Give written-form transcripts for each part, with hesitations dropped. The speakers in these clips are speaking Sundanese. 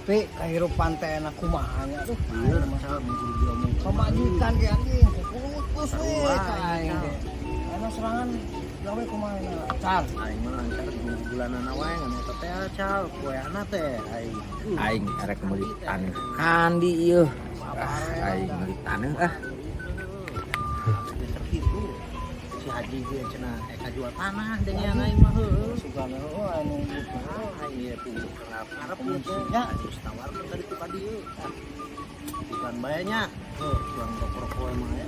Pi, kehidupan teh enak kumaha nya tuh. Iya, masa mun kudu diomong. Pamajikan ge anjing kukulus we Sarua, ka aing aing. Ge. Anu serangan gawe kumaha na? Cal. Aing mah lancar bulanana wae ngan eta teh cal poeana teh aing. Aing erek meuli taneuh kandi ieu. Ah, aing meuli taneuh ah. Bener kitu. Si Haji ge cenah eka jual tanah dengan aing mah heueuh. Sugana heueuh anu butuh. Ah, aing ieu tuh ngarep ieu teh. Ya. Terus tawarkeun tadi tu ka dieu. Ah, bukan bae nya. Heuh, tuang rokok-rokok emang ya.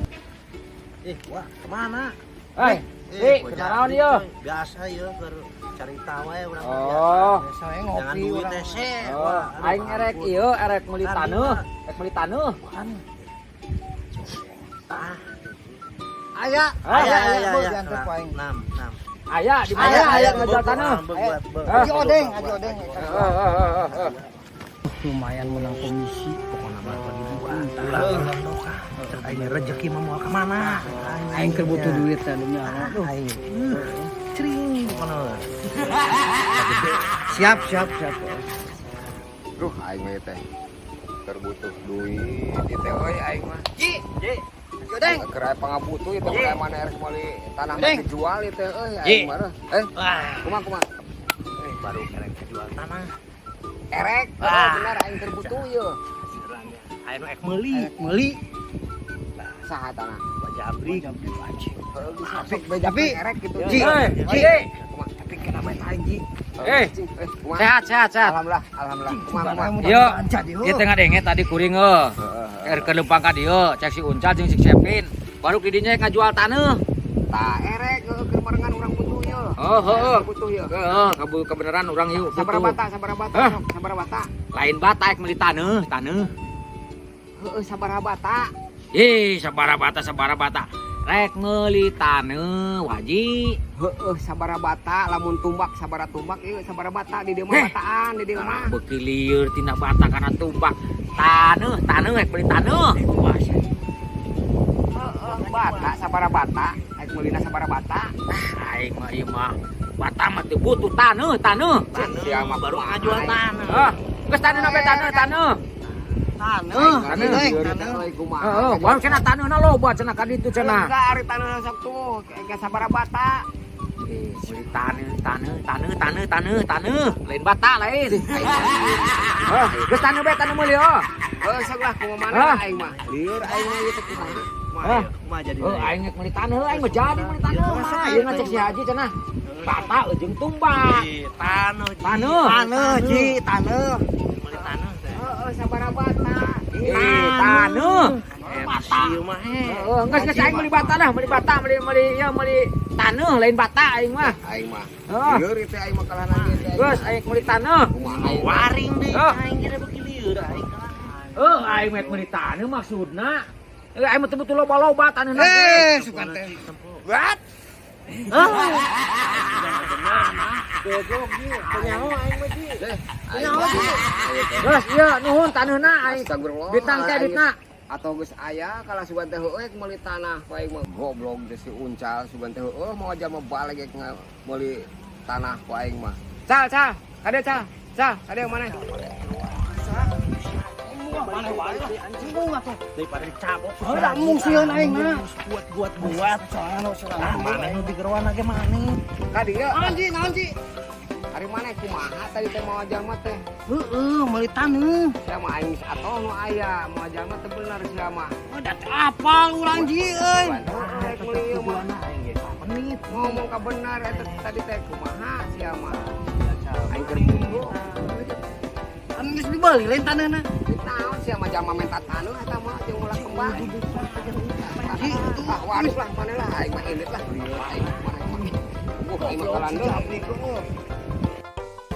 Eh, wah, kemana? Hei, Eh, Pi, kenaon ieu? Biasa ieu keur carita wae urang mah Oh. biasa. Biasa we Jangan ngopi duit urang. teh se. Oh, Wah, aduh, aing erek ampun. ieu erek meuli taneuh, erek meuli taneuh. Ah, Aya, Ah, aya, aya, aya, aya, bu, aya. diantar ku aing. Enam, enam. Aya di mana Aya, aya aya, ngajual taneuh? Ah. Haji Odeng, Haji Odeng. Heeh, heeh, heeh. Lumayan menang komisi. Pokokna mah bagi dua. Ulah ulah doka. Aing rezeki mah moal kemana? Aing keur butuh duit teh dunya. Aduh. Aing. Cring pokokna. Siap, siap, siap. Duh, aing mah teh keur butuh duit ieu teh euy aing mah. Ji, Ji. Haji Odeng. Keur aya pangabutuh ieu teh Ji. keur mana erek meuli tanah mah Deng. dijual ieu teh euy Ji. aing mah. Eh, Wah, kumaha kumaha? baru erek jual tanah. Erek, Ah. bener aing keur butuh ieu. Aing nu ek meuli. Erek meuli. Saha tanah? Wah Jabrik. Heuh bisa Tapi- sok beja tapi- erek gitu. Ji, Eh, Ji. Ji. Kumaha? Tapi kenapa eta aing, Ji? Eh. Cing, eh, kumaha? Sehat, sehat, sehat. Alhamdulillah, alhamdulillah. Kumaha kumaha? Yo. Jadi Ieu teh ngadenge tadi kuring heuh. Heeh. Er keur leumpang ka dieu, cek si Uncal jeung si Sepin. Baru di dinya ngajual taneuh. Tah erek heueuh keur barengan urang butuh ieu. Oh, heeh. Butuh ieu. Heeh, kebenaran urang yuk Sabaraha butuh. bata, sabaraha bata, Hah? sok, sabaraha bata. Lain bata ek meuli taneuh, taneuh. Heeh, sabaraha bata. Ih, sabaraha bata, sabaraha bata. Rek meuli taneuh, waji. Heeh, sabaraha bata lamun tumbak sabaraha tumbak ieu sabaraha bata di dieu mah Eh. bataan di dieu mah. Beuki lieur tina bata kana tumbak. Taneuh, taneuh rek meuli taneuh. Heeh, bata sabaraha bata, rek meulina sabaraha bata. Aing mah ieu mah bata mah teu butuh taneuh, taneuh. Sia mah Baru ngajual tanah. Hah, geus taneuh na taneuh, taneuh. Taneuh, Taneuh. Deng, Lieur teh taneuh. euy kumaha. Heeh, baru cenah taneuhna loba cenah ka ditu cenah. Enggak ari taneuh sok tuh ke sabaraha bata. Eh, meuli taneuh, taneuh, taneuh, taneuh, taneuh, taneuh. Lain bata lain. Hah, geus taneuh bae taneuh meuli oh. Heuh, sok lah kumaha mana Hah? aing mah. Lieur aing mah ieu teh kumaha. Kumaha Hah? ieu? Kumaha jadi? Oh, aing rek meuli taneuh, aing mah jadi meuli taneuh mah. Ieu ngacek si Haji cenah. Bata ujung tumbak. Ih, taneuh. Ji. Taneuh. Taneuh, Ji, taneuh. Meuli taneuh teh. Heeh, sabaraha bata. Eh, taneuh. Bata. Ieu mah eh. Heeh, geus geus aing meuli bata lah, meuli bata, meuli meuli ya meuli taneuh lain bata aing mah. Aing mah. Heeh. Lieur ieu teh aing mah kalah lagi teh. Geus aing meuli taneuh. Kumaha aing. Waring deui Ah. aing kira beuki lieur aing kalah. Eh, aing mah meuli taneuh maksudna. Eh, aing mah teu butuh loba-loba taneuhna. Eh, sukan teh. What? Goblok Ji, penyaho aing mah Ji. Aing mah. Geus ieu nuhun taneuhna aing. Astagfirullah. Duitna teh duitna. Atau geus aya kalah sugan teh heueuh meuli tanah ku aing mah goblok teh si Uncal sugan teh heueuh mau aja mah balik ge meuli tanah ku aing mah. Cal, cal, kade cal. Cal, kade mana? Mana wae lah. Embung atuh. Daripada dicabok. Heuh, embung sieun aing mah. Buat buat buat. Soalnya nu sorangan. Ah, mana nu digeroan ge maneh. Ka dieu. Naon Ji, naon Ji? Ari maneh kumaha tadi teh mau jalma teh? Heeh, meuli taneuh. Sia mah aing geus atoh nu aya, mau jalma teh bener sia mah. Udah apal urang Ji euy. Heueuh rek meuli ieu mah. Aing ge menit. Ngomong ka bener eta tadi teh kumaha sia mah. Aing keur butuh. Kan geus dibeli lain taneuhna. Naon sia mah jalma minta taneuh eta mah jeung ulah kembang. Ji, itu Ah, waduh lah mana lah aing mah indit lah. Aing mah mana mah. Aing mah kalandeuh.